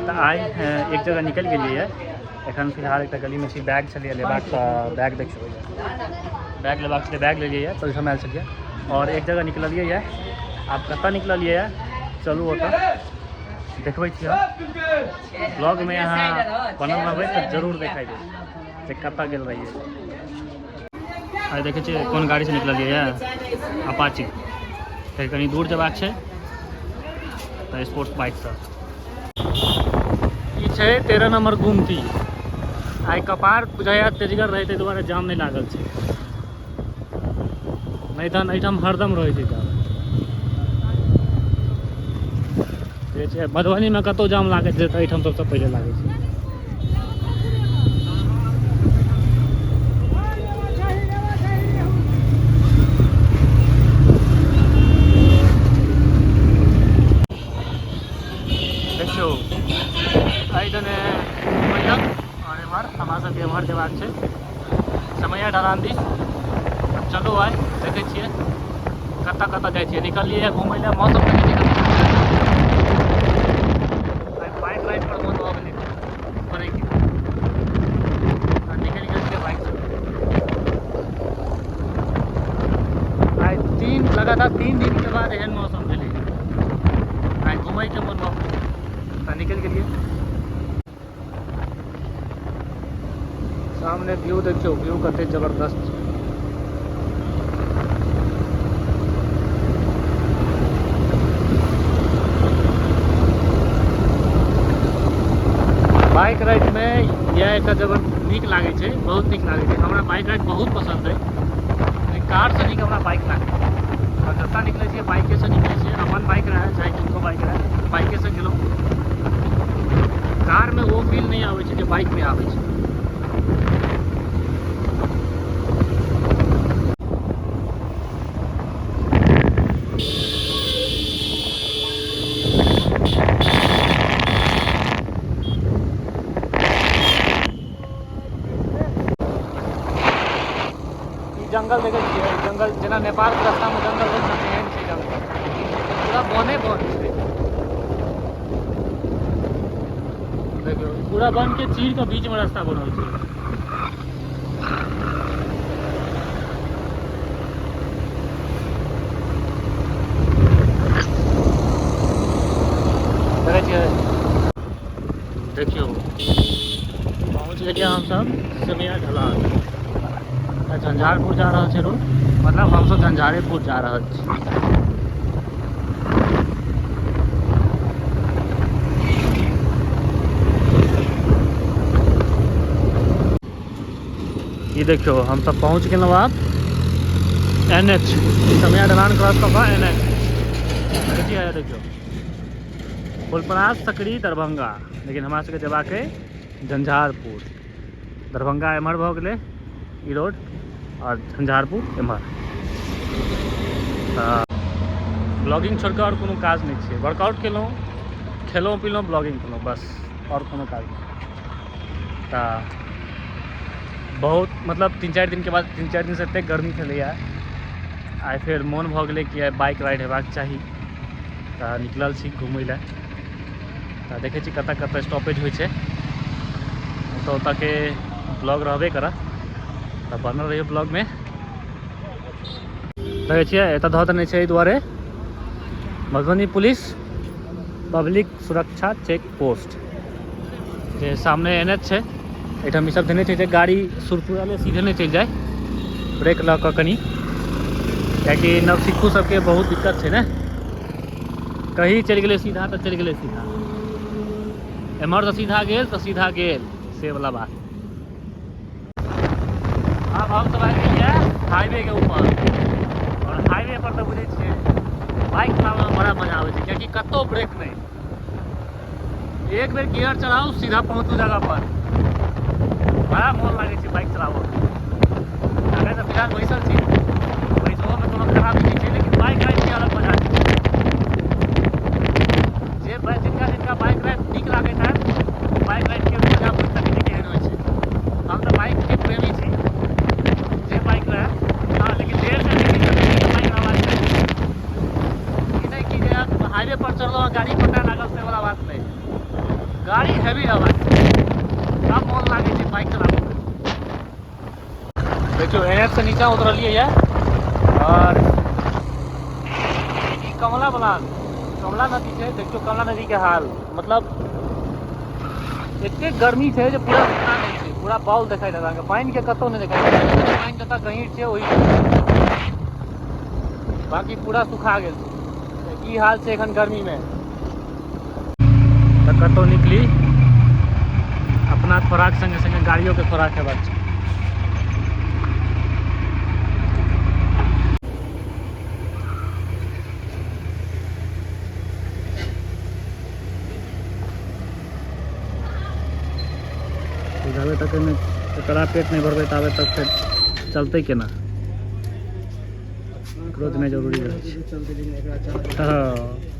तऽ आइ एक जगह निकलि गेलियै एखन फिलहाल एकटा गलीमे छी, बैग छलैए लेबाक, तऽ बैग देखियौ, बैग लेबाक छलै, बैग लेलियै, तऽ ओहिठाम आयल छलियै। आओर एक जगह निकललियै यऽ, आब कतऽ निकललियै यऽ, चलू ओतऽ देखबै छी। हम ब्लॉगमे अहाँ बनल रहबै तऽ जरूर देखाइ देब जे कतऽ गेल रहियै। आइ देखै छियै कोन गाड़ीसँ निकललियै यऽ, अपाची। फेर कनि दूर जेबाक छै तऽ स्पोर्ट्स बाइकसँ। ई छै 13 नम्बर गुमती। आइ कपार बुझाइया तेजगर रहै, ताहि दुआरे जाम नहि लागल छै, नहि तहन एहिठाम हरदम रहै छै जाम। जे छै मधुबनीमे कतहु जाम लागै छै तऽ एहिठाम सबसँ पहिले लागै छै। देखियौ एहि दने बैलक आओर एम्हर हमरा सबके एम्हर जेबाक छै समैया ढलान दिस। चलू आइ देखै छियै कतऽ कतऽ जाइ छियै। निकललियै घुमै लए, मौसम देखै छियै, बाइक राइड पर मन भऽ गेलै करैके, निकलि गेल छियै बाइकसँ। आइ लगातार 3 दिनके बाद एहन मौसम भेलै, आइ घुमैके मन भऽ गेलै तऽ निकलि गेलियै। सामने व्यू देखियौ, व्यू कते जबरदस्त छै। बाइक राइडमे इएह एकटा जबर नीक लागै छै, बहुत नीक लागै छै। हमरा बाइक राइड बहुत पसन्द अइ, कारसँ नीक हमरा बाइक लागै छै। आओर जतऽ निकलै छियै बाइकेसँ निकलै छियै, अपन बाइक रहै चाहे किनको बाइक रहै, बाइकेसँ गेलहुँ। कारमे ओ फील नहि आबै छै जे बाइकमे आबै छै। ई जंगल देखै छियै, जंगल जेना नेपालके रास्तामे जंगल रहै छै तेहन छै जंगल, पूरा बने बन छै। देखियौ पूरा वन के चीर के बीच में रास्ता बनल छै। देखै छियै, देखियौ पहुँच गेलियै हमसब सिमिया ढलान। झंझारपुर जा रहल छै रोड, मतलब हमसब झंझारेपुर जा रहल छी। ई देखियौ हमसब पहुँच गेलहुँ आब एन एच समिया ढलान क्रॉस कऽ कऽ एन एच। देखियौ देखियौ फुलपरास सकरी दरभंगा, लेकिन हमरा सबके जेबाक अइ झंझारपुर। दरभंगा एम्हर भऽ गेलै ई रोड आओर झंझारपुर एम्हर। तऽ ब्लॉगिंग छोड़ि कऽ आओर कोनो काज नहि छै। वर्कआउट केलहुँ, खेलहुँ पीलहुँ, ब्लॉगिंग केलहुँ, बस आओर कोनो काज नहि। तऽ बहुत मतलब 3-4 दिनके बाद, 3-4 दिनसँ एतेक गर्मी छलैए, आइ फेर मोन भऽ गेलै कि आइ बाइक राइड हेबाक चाही, तऽ निकलल छी घुमै लए। तऽ देखै छी कतऽ कतऽ स्टॉपेज होइ छै, ओतऽ ओतऽके ब्लॉग रहबे करत, तऽ बनल रहियौ ब्लॉगमे। देखै छियै एतऽ धऽ देने छै एहि दुआरे मधुबनी पुलिस पब्लिक सुरक्षा चेक पोस्ट, जे सामने एन एच छै एहिठाम ई सब देने छै जे गाड़ी सुरसुराले सीधे नहि चलि जाय, ब्रेक लऽ कऽ कनि, कियाकि नवसिक्खू सबके बहुत दिक्कत छै ने, कहीं चलि गेलै सीधा तऽ चलि गेलै सीधा, एम्हर तऽ सीधा गेल तऽ सीधा गेल, से वाला बात। आब हम सब आबि गेलियै हाईवे के ऊपर, और हाईवे पर तऽ बुझै छियै बाइक चलाबैमे बड़ा मजा आबै छै, कियाकि कतहु ब्रेक नहि, एक बेर गियर चलाउ सीधा पहुँचू जगह पर। बड़ा मोन लागै छै बाइक चलाबऽ। अखन तऽ फिलहाल बैसल छी, बैसबोमे कोनो खराबी नहि छै, लेकिन बाइक राइडके अलग मजा छै। जे जिनका जिनका बाइक राइड नीक लागैत हैत बाइक राइडके मजा बुझि सकै छै केहन होइ छै। हम तऽ बाइकके प्रेमी छी, जे बाइक रहए, हँ, लेकिन 150 सीसी बाइक रहबाक चाही। ई नहि कि जे हाईवे पर चढ़लहुँ गाड़ी पटा लागल से वाला बात नहि। गाड़ी हैवी रहबाक चाही, तब मोन लागै छै बाइक चलाबैमे। देखियौ एन से नीचा उतरलियै यऽ और ई कमला बलान, कमला नदी छै। देखियौ कमला नदी के हाल, मतलब एते गर्मी छै जे पूरा सुखा गेल छै, पूरा बाउल देखाइ देत अहाँके, पानि के कतौ नहि देखाइ देत। पानि जतऽ गहीर छै ओहि, बाकी पूरा सुखा गेल छै। तऽ ई हाल छै एखन गर्मीमे। तऽ कतौ निकली, अपना खोराक संगे संगे गाड़ियोके खोराक हेबाक छै। जाबे तक एहिमे एकरा पेट नहि भरबै ताबे तक फेर चलतै केना? एकरो देनाइ जरूरी रहै छै। हँ।